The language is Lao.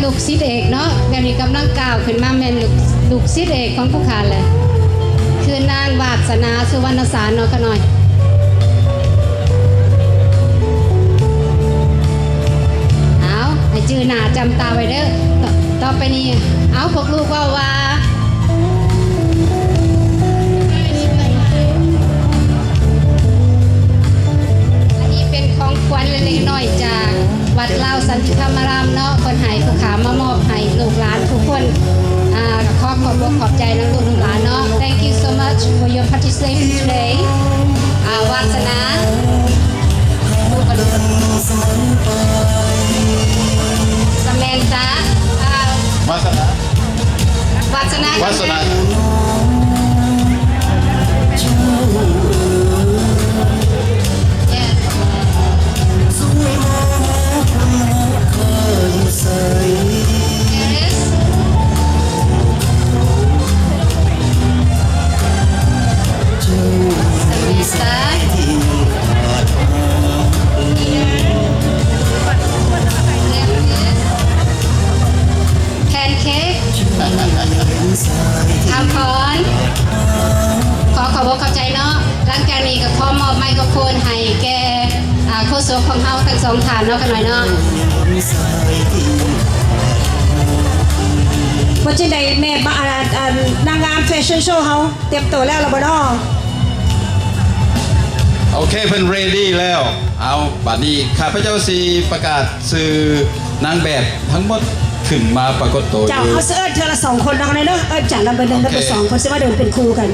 ລູກສິດເອກເນາະ ດຽວນີ້ກຳລັງກ້າວຂຶ້ນມາແມ່ນລູກ ລູກສິດເອກຂອງຜູ້ຂ້າແຫຼະ ຄືນາງວາດສະໜາ ສຸວັນນະສານເນາະ ຂ້ານ້ອຍ. ເອົາ ໃຫ້ຈື່ໜ້າຈຳຕາໄວ້ເດີ້ ຕໍ່ ຕໍ່ໄປນີ້ ເອົາ ພວກລູກເວົ້າວ່າ ອັນນີ້ເປັນຂອງຂວັນເລັກໆນ້ອຍໆຈາກ ວັດລາວສັນຕິທຳມາລາມເນາະ ເພິ່ນໃຫ້ຜູ້ຂ້າມາມອບໃຫ້ລູກຫຼານທຸກຄົນ ອາ ກໍຂໍຂອບອົກຂອບໃຈນຳລູກນຳຫຼານເນາະ. Thank you so much for your participation today. ອາ ວາດສະໜາ ສະແມນຕາ ອາ ວາດສະໜາ ວາດສະໜາ ແພນເຄ້ກ ອຳພອນ ຂໍຂອບອົກຂອບໃຈເນາະ. ຫຼັງຈາກນີ້ກໍຂໍມອບໄມໂຄຣໂຟນໃຫ້ແກ່ ອາ ໂຄສົກຂອງເຮົາທັງສອງທ່ານເນາະ ຂ້ານ້ອຍເນາະ. ວ່າຈັ່ງໃດແມ່ ອາ ອາ ນາງງາມແຟຊັ່ນໂຊເຮົາ ຕຽມໂຕແລ້ວລະບໍ່ນໍ? ໂອເຄ ເພິ່ນເຣດີແລ້ວ. ເອົາ ບາດນີ້ຂ້າພະເຈົ້າຊິປະກາດຊື່ນາງແບບທັງໝົດຂຶ້ນມາປາກົດໂຕ. ເຈົ້າ ເຮົາຊິເອີ້ນເທື່ອລະສອງຄົນເນາະ ເນາະ ເອີ້ນຈາກລຳດັບໜຶ່ງ ໂອເຄ ລຳດັບສອງ ເພິ່ນຊິມາເດີນເປັນຄູ່ກັນ.